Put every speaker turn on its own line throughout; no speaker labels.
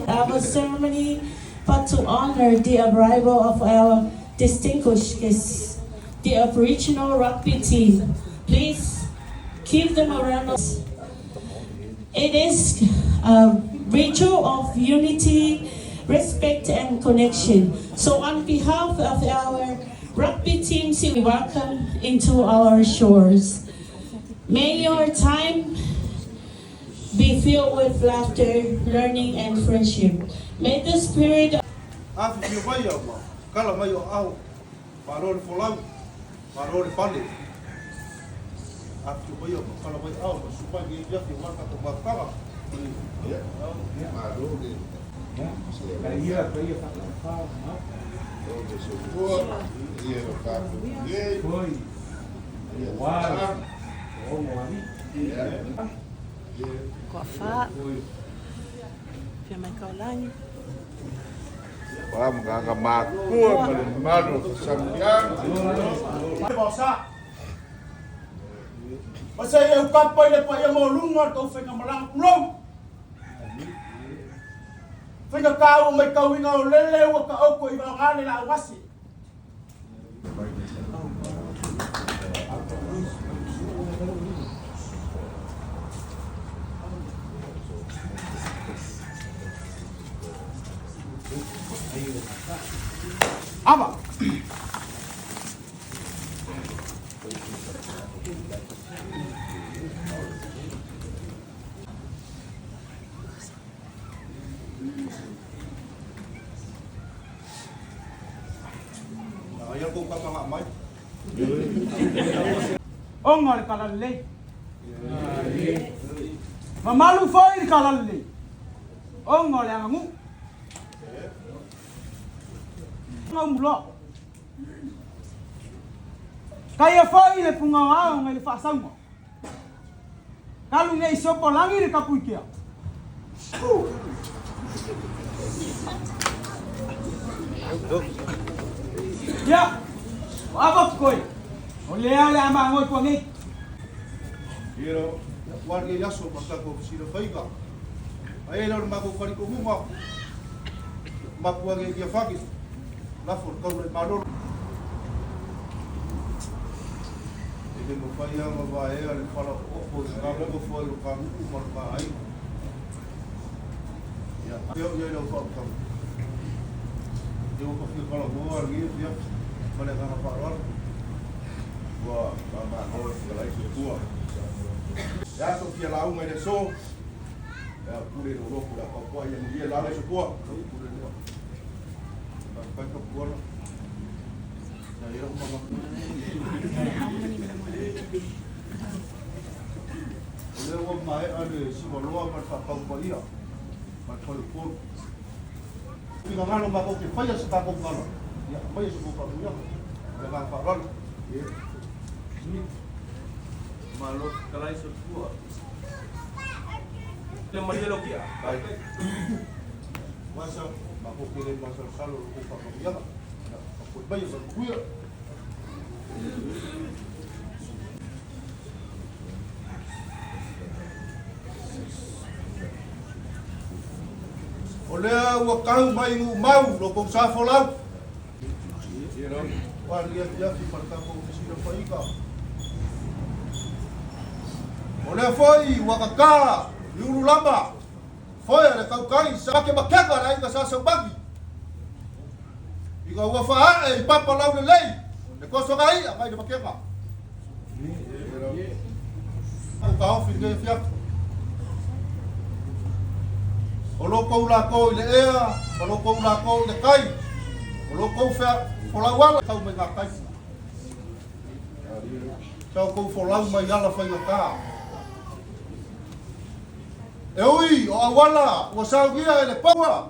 Our ceremony, but to honor the arrival of our distinguished guests, the Aboriginal rugby team. Please give them a round of. It is a ritual of unity, respect, and connection. So, on behalf of our rugby teams, we welcome into our shores. May your time be filled with laughter, learning, and friendship. May the spirit
Afifio mai au ma kala mai o aao, malo le folau, malo le pale. Afifio mai au ma kala mai aao ma susu mai lenei afiafi aua le tatou mafutaga.
Koafa, fia mai kaulagi.
Makua ma le mamalu o Samian.
Ma se i e ukapa i le paia maualuga o le tou faigamalaga, tulou. Faigata ua maitauina o lele ua taoto i vaoga le laau asi. Ava.
Aia kou kapa nga mai.
Oga le talalelei. Mamalu foi le talalelei. Oga o le aganuu. Umuloa. Taia foi le pugaoaoga i le faasauga. Talu nei sopo lagi le tapuikea. Ia, o ava koe. O lea le a magoi tua nei.
Ia, ua lenei aso ma tatou fesilafaiga. Aia i lalo le matou talitonuga, mapu ane i Niafagi, lafo le taula i Malolo. E le mafai lava ona vaea le fala oooo i lena nofo ai o ta nuu ma le ta aiga. Ia, e oo i ai lau faautaga. Ia ua ta fia talanoa lenei afiafi ma le agaga faaaloalo.
Ua faamalo le fetalai soifua. E a sou fia lauga i le aso, e a pule i lou loto le a tautua ia manuia la le soifua.
Pule lea. Faafetai Tapuala. Ia i ai lau manatu. O lea ua maea le sivaloa ma le faatau paia ma le faleupolu. Finagalo matou te faia se tatou tala, ia aumaia se tou faamanuiaga. Ma le agaga faaaloalo.
Malo fetalai soifua. Le malie lau kia.
Masa, matou te le masalosalo i lo outou faamanuiaga. Ia faapue maia ma le manuia. O lea ua tau mai i Nuumau lo tou sa folau. Ua lenei afiafi ma le tatou fesilafaiga. O lea foi ua tata i Ululama, foe a le tautai sa makemakega le aiga Sa Saumagi. Ina ua faaee i papa laulelei le tosoga i'a mai le makega. Ua taofi lenei afiafi. O lo tou lako i le ea ma lo tou lako i le tai, o lo tou folau ala tau mai gatai. Sa o tou folau mai ala faigata. E ui o auala ua saunia e le paua,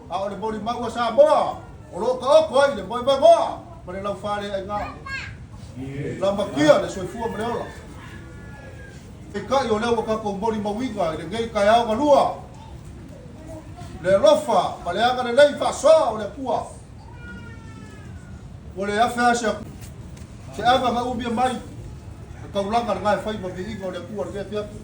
a o le molimau a Samoa o lo o taoto ai le moemoemoa ma le laufaleaiga. Lamatia le soifua ma le ola. Peitai o lea ua tatou molimauina i lenei taeao galua. Le alofa ma le agalelei faasoa o le Atua. Ua le afe lava se ava na umia mai le taulaga lena e fai ma viiga o le Atua i lenei afiafi.